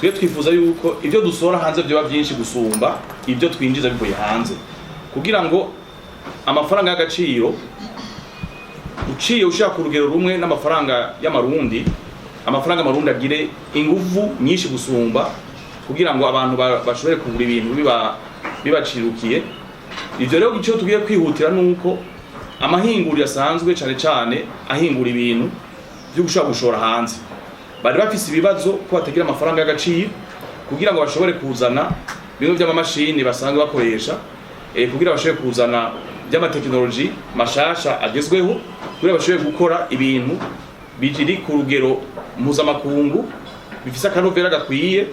Twe twifuza yuko ibyo dusohora hanze byoba byinshi gusumba ibyo twinjiza bivuye hanze, kugira ngo amafaranga y'agaciro uciye ushaka urugero rumwe n'amafaranga y'amarundi, amafaranga y'amarundi agire inguvu nyinshi gusumba, kugira ngo abantu bashobore kugura ibintu bibacirukiye. Ivyo rero, icyo tugiye kwihutira nuko amahinguriro asanzwe cane cane ahingura ibintu byo gushobora gushora hanze bari bafise ibibazo ko batagira amafaranga y'agaciro kugira ngo bashobore kuzana bimwe by'amamashini basanzwe bakoresha, kugira bashobore kuzana by'amatekinoloji mashasha agezweho, kugira bashobore gukora ibintu biri ku rugero mpuzamakungu, bifise akanovera gakwiye,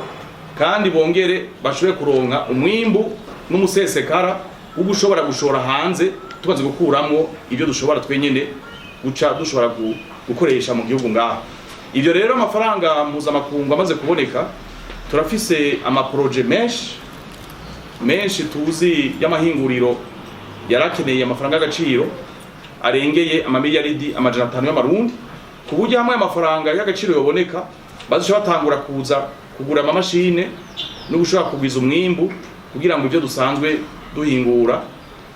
kandi bongere bashobore kuronka umwimbu n'umusesekara wo gushobora gushora hanze, tumaze gukuramwo ibyo dushobora twenyene guca dushobora gukoresha mu gihugu ngaha. Ivyo rero, amafaranga mpuzamakungu amaze kuboneka, turafise amaproje menshi menshi tuzi y'amahinguriro yarakeneye amafaranga y'agaciro arengeye amamiliyaridi 500 y'amarundi, ku buryo hamwe amafaranga y'agaciro yoboneka bazoca batangura kuza kugura amamashine no gushobora kugwiza umwimbu, kugira ngo ibyo dusanzwe duhingura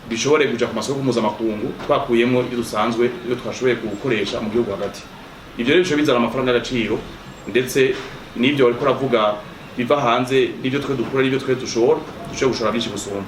bishobore kuja ku masoko mpuzamakungu, twakuyemwo ibyo dusanzwe, ibyo twashoboye gukoresha mu gihugu hagati. Ivyo rero bishobora bizana amafaranga y'agaciro, ndetse n'ibyo bariko ravuga biva hanze n'ibyo twe dukura n'ibyo twe dushobora gushora byinshi gusumba.